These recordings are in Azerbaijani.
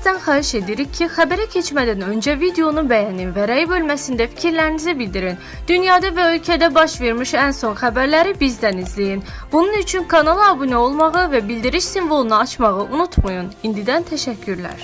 Sizdən xahiş edirik ki, xəbərə keçmədən öncə videonu bəyənin və rəy bölməsində fikirlərinizi bildirin. Dünyada və ölkədə baş vermiş ən son xəbərləri bizdən izləyin. Bunun üçün kanala abunə olmağı və bildiriş simvolunu açmağı unutmayın. İndidən təşəkkürlər.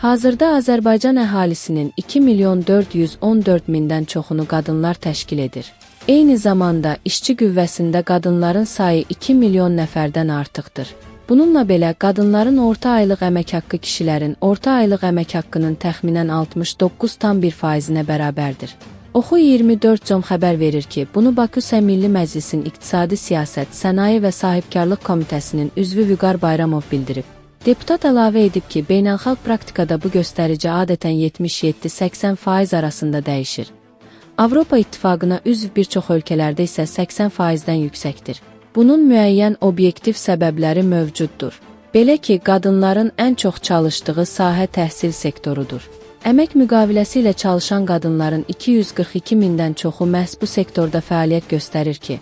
Hazırda Azərbaycan əhalisinin 2 milyon 414 mindən çoxunu qadınlar təşkil edir. Eyni zamanda işçi qüvvəsində qadınların sayı 2 milyon nəfərdən artıqdır. Bununla belə qadınların orta aylıq əmək haqqı kişilərin orta aylıq əmək haqqının təxminən 69,1%-nə bərabərdir. Oxu 24.com xəbər verir ki, bunu Bakı Milli Məclisin İqtisadi Siyasət, Sənaye və Sahibkarlıq Komitəsinin üzvü Vüqar Bayramov bildirib. Deputat əlavə edib ki, beynəlxalq praktikada bu göstərici adətən 77-80% arasında dəyişir. Avropa İttifaqına üzv bir çox ölkələrdə isə 80%-dən yüksəkdir. Bunun müəyyən obyektiv səbəbləri mövcuddur. Belə ki, qadınların ən çox çalışdığı sahə təhsil sektorudur. Əmək müqaviləsi ilə çalışan qadınların 242 mindən çoxu məhz bu sektorda fəaliyyət göstərir ki,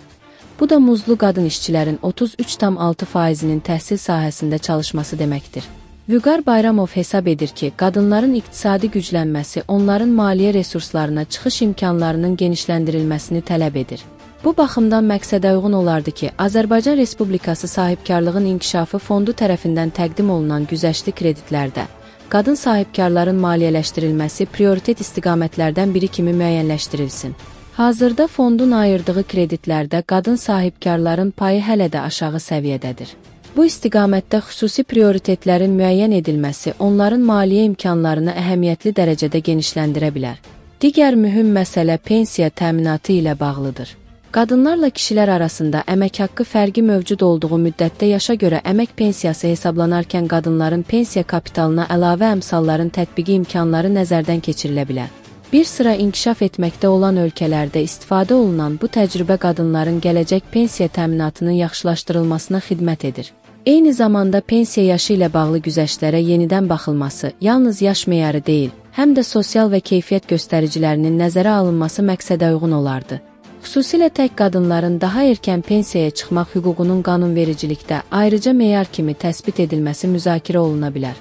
bu da muzlu qadın işçilərin 33,6%-inin təhsil sahəsində çalışması deməkdir. Vüqar Bayramov hesab edir ki, qadınların iqtisadi güclənməsi onların maliyyə resurslarına çıxış imkanlarının genişləndirilməsini tələb edir. Bu baxımdan məqsədə uyğun olardı ki, Azərbaycan Respublikası Sahibkarlığın İnkişafı Fondu tərəfindən təqdim olunan güzəştli kreditlərdə qadın sahibkarların maliyyələşdirilməsi prioritet istiqamətlərdən biri kimi müəyyənləşdirilsin. Hazırda fondun ayırdığı kreditlərdə qadın sahibkarların payı hələ də aşağı səviyyədədir. Bu istiqamətdə xüsusi prioritetlərin müəyyən edilməsi onların maliyyə imkanlarını əhəmiyyətli dərəcədə genişləndirə bilər. Digər mühüm məsələ pensiya təminatı ilə bağlıdır. Qadınlarla kişilər arasında əmək haqqı fərqi mövcud olduğu müddətdə yaşa görə əmək pensiyası hesablanarkən qadınların pensiya kapitalına əlavə əmsalların tətbiqi imkanları nəzərdən keçirilə bilər. Bir sıra inkişaf etməkdə olan ölkələrdə istifadə olunan bu təcrübə qadınların gələcək pensiya təminatının yaxşılaşdırılmasına xidmət edir. Eyni zamanda pensiya yaşı ilə bağlı güzəştlərə yenidən baxılması yalnız yaş meyarı deyil, həm də sosial və keyfiyyət göstəricilərinin nəzərə alınması məqsədə uyğun olardı. Xüsusilə tək qadınların daha erkən pensiyaya çıxmaq hüququnun qanunvericilikdə ayrıca meyar kimi təsbit edilməsi müzakirə oluna bilər.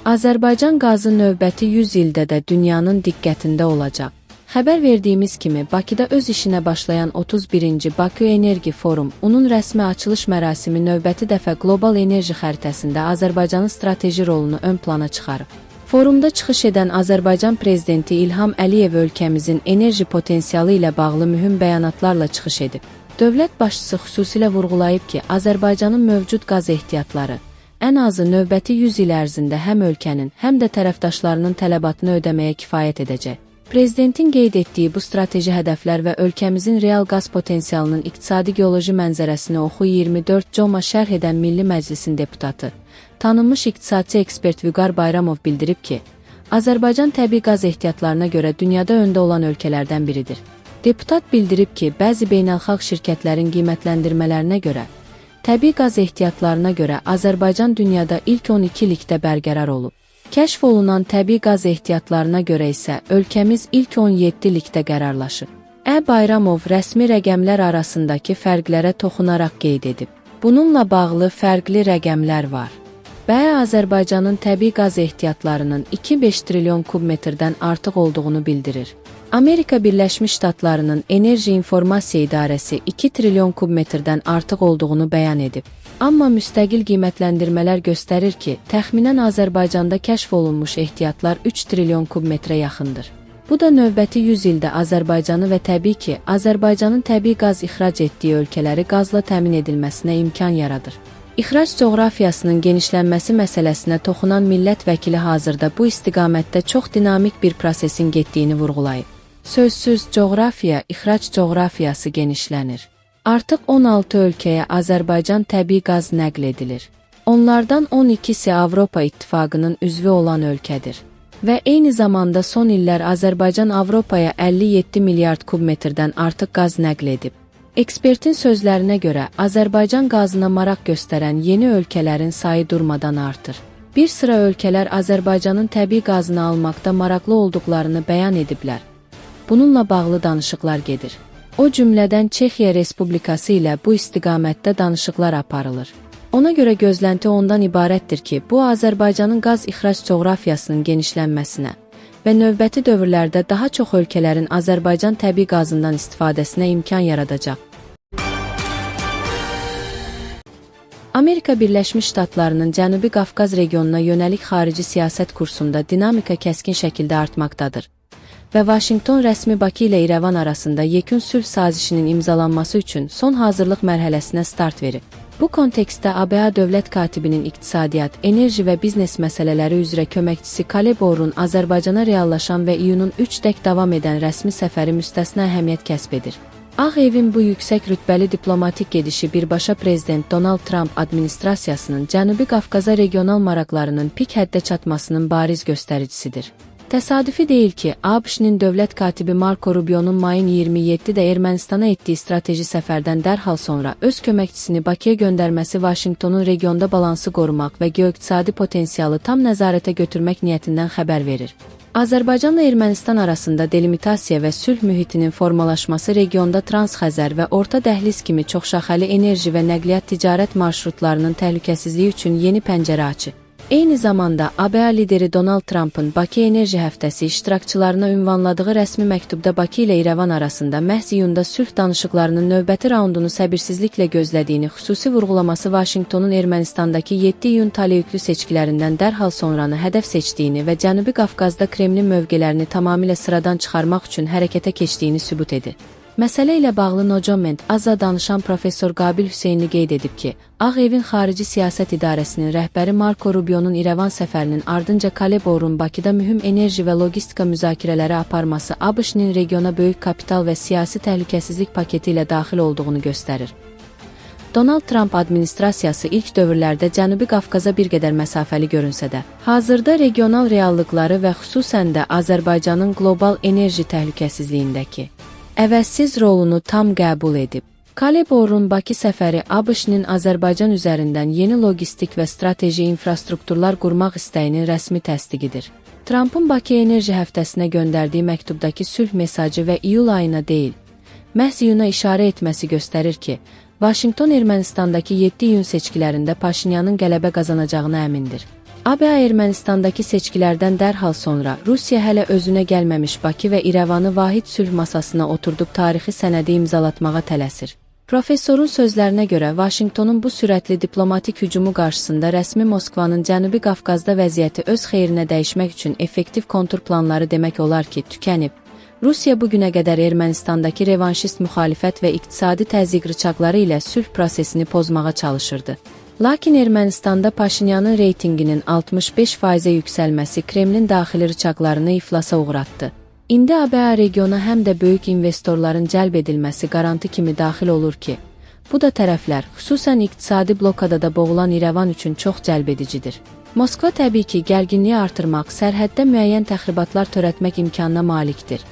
Azərbaycan qazı növbəti 100 ildə də dünyanın diqqətində olacaq. Xəbər verdiyimiz kimi Bakıda öz işinə başlayan 31-ci Bakı Enerji Forum, onun rəsmi açılış mərasimi növbəti dəfə qlobal enerji xəritəsində Azərbaycanın strateji rolunu ön plana çıxarıb. Forumda çıxış edən Azərbaycan Prezidenti İlham Əliyev ölkəmizin enerji potensialı ilə bağlı mühüm bəyanatlarla çıxış edib. Dövlət başçısı xüsusilə vurğulayıb ki, Azərbaycanın mövcud qaz ehtiyatları ən azı növbəti 100 il ərzində həm ölkənin, həm də tərəfdaşlarının tələbatını ödəməyə kifayət edəcək. Prezidentin qeyd etdiyi bu strateji hədəflər və ölkəmizin real qaz potensialının iqtisadi geoloji mənzərəsini Oxu 24.com-a şərh edən Milli Məclisin deputatı, tanınmış iqtisadçı ekspert Vüqar Bayramov bildirib ki, Azərbaycan təbii qaz ehtiyatlarına görə dünyada öndə olan ölkələrdən biridir. Deputat bildirib ki, bəzi beynəlxalq şirkətlərin qiymətləndirmələrinə görə, təbii qaz ehtiyatlarına görə Azərbaycan dünyada ilk 12 ligdə bərqərar olub. Kəşf olunan təbii qaz ehtiyatlarına görə isə ölkəmiz ilk 17 ligdə qərarlaşıb. Ə. Bayramov rəsmi rəqəmlər arasındakı fərqlərə toxunaraq qeyd edib. Bununla bağlı fərqli rəqəmlər var. B. Azərbaycanın təbii qaz ehtiyatlarının 2,5 trilyon kubmetrdən artıq olduğunu bildirir. Amerika Birləşmiş Ştatlarının Enerji İnformasiya İdarəsi 2 trilyon kubmetrdən artıq olduğunu bəyan edib. Amma müstəqil qiymətləndirmələr göstərir ki, təxminən Azərbaycanda kəşf olunmuş ehtiyatlar 3 trilyon kubmetrə yaxındır. Bu da növbəti 100 ildə Azərbaycanı və təbii ki, Azərbaycanın təbii qaz ixrac etdiyi ölkələri qazla təmin edilməsinə imkan yaradır. İxrac coğrafiyasının genişlənməsi məsələsinə toxunan millət vəkili hazırda bu istiqamətdə çox dinamik bir prosesin getdiyini vurğulayıb. Sözsüz coğrafiya, ixrac coğrafiyası genişlənir. Artıq 16 ölkəyə Azərbaycan təbii qaz nəql edilir. Onlardan 12-si Avropa İttifaqının üzvü olan ölkədir. Və eyni zamanda son illər Azərbaycan Avropaya 57 milyard kubmetrdən artıq qaz nəql edib. Ekspertin sözlərinə görə Azərbaycan qazına maraq göstərən yeni ölkələrin sayı durmadan artır. Bir sıra ölkələr Azərbaycanın təbii qazını almaqda maraqlı olduqlarını bəyan ediblər. Bununla bağlı danışıqlar gedir. O cümlədən Çexiya Respublikası ilə bu istiqamətdə danışıqlar aparılır. Ona görə gözlənti ondan ibarətdir ki, bu Azərbaycanın qaz ixrac coğrafiyasının genişlənməsinə və növbəti dövrlərdə daha çox ölkələrin Azərbaycan təbii qazından istifadəsinə imkan yaradacaq. Amerika Birləşmiş Ştatlarının Cənubi Qafqaz regionuna yönəlik xarici siyasət kursunda dinamika kəskin şəkildə artmaqdadır və Vaşinqton rəsmi Bakı ilə İrəvan arasında yekun sülh sazişinin imzalanması üçün son hazırlıq mərhələsinə start verib. Bu kontekstdə ABA Dövlət Katibinin iqtisadiyyat, enerji və biznes məsələləri üzrə köməkçisi Kaleb Orrun Azərbaycana reallaşan və iyunun 3 dək davam edən rəsmi səfəri müstəsna əhəmiyyət kəsb edir. Ağ Evin bu yüksək rütbəli diplomatik gedişi birbaşa Prezident Donald Tramp administrasiyasının Cənubi Qafqaza regional maraqlarının pik həddə çatmasının bariz göstəricisidir. Təsadüfi deyil ki, ABŞ-nin dövlət katibi Marco Rubio'nun mayın 27-də Ermənistana etdiyi strateji səfərdən dərhal sonra öz köməkçisini Bakıya göndərməsi Vaşinqtonun regionda balansı qorumaq və geoiqtisadi potensialı tam nəzarətə götürmək niyyətindən xəbər verir. Azərbaycanla Ermənistan arasında delimitasiya və sülh mühitinin formalaşması regionda Trans-Xəzər və Orta Dəhliz kimi çoxşaxəli enerji və nəqliyyat ticarət marşrutlarının təhlükəsizliyi üçün yeni pəncərə açır. Eyni zamanda ABA lideri Donald Trumpın Bakı Enerji Həftəsi iştirakçılarına ünvanladığı rəsmi məktubda Bakı ilə İrəvan arasında məhz iyunda sülh danışıqlarının növbəti raundunu səbirsizliklə gözlədiyini xüsusi vurğulaması Vaşinqtonun Ermənistandakı 7 iyun taleyüklü seçkilərindən dərhal sonranı hədəf seçdiyini və Cənubi Qafqazda Kremlin mövqelərini tamamilə sıradan çıxarmaq üçün hərəkətə keçdiyini sübut edir. Məsələ ilə bağlı Nocoment Azza danışan professor Qabil Hüseynli qeyd edib ki, Ağ Evin Xarici Siyasət İdarəsinin rəhbəri Marco Rubio'nun İrəvan səfərinin ardınca Kaleb Orrun Bakıda mühüm enerji və logistika müzakirələri aparması ABŞ-nin regiona böyük kapital və siyasi təhlükəsizlik paketi ilə daxil olduğunu göstərir. Donald Tramp administrasiyası ilk dövrlərdə Cənubi Qafqaza bir qədər məsafəli görünsə də, hazırda regional reallıqları və xüsusən də Azərbaycanın qlobal enerji təhlükəsizliyindəki əvəzsiz rolunu tam qəbul edib. Kaleb Orrun Bakı səfəri ABŞ-nin Azərbaycan üzərindən yeni logistik və strateji infrastrukturlar qurmaq istəyinin rəsmi təsdiqidir. Trumpın Bakı Enerji Həftəsinə göndərdiyi məktubdakı sülh mesajı və iyul ayına deyil, məhz iyuna işarə etməsi göstərir ki, Vaşinqton Ermənistandakı 7 iyun seçkilərində Paşinyanın qələbə qazanacağına əmindir. ABA Ermənistandakı seçkilərdən dərhal sonra Rusiya hələ özünə gəlməmiş Bakı və İrəvanı vahid sülh masasına oturdub tarixi sənədi imzalatmağa tələsir. Professorun sözlərinə görə Vaşinqtonun bu sürətli diplomatik hücumu qarşısında rəsmi Moskvanın Cənubi Qafqazda vəziyyəti öz xeyrinə dəyişmək üçün effektiv kontur planları demək olar ki, tükənib. Rusiya bu günə qədər Ermənistandakı revanşist müxalifət və iqtisadi təzyiq rıçaqları ilə sülh prosesini pozmağa çalışırdı. Lakin Ermənistanda Paşinyanın reytinqinin 65%-ə yüksəlməsi Kremlin daxili rıçaqlarını iflasa uğratdı. İndi ABA regiona həm də böyük investorların cəlb edilməsi qarantı kimi daxil olur ki, bu da tərəflər, xüsusən iqtisadi blokadada boğulan İrəvan üçün çox cəlb edicidir. Moskva təbii ki, gərginliyi artırmaq, sərhəddə müəyyən təxribatlar törətmək imkanına malikdir.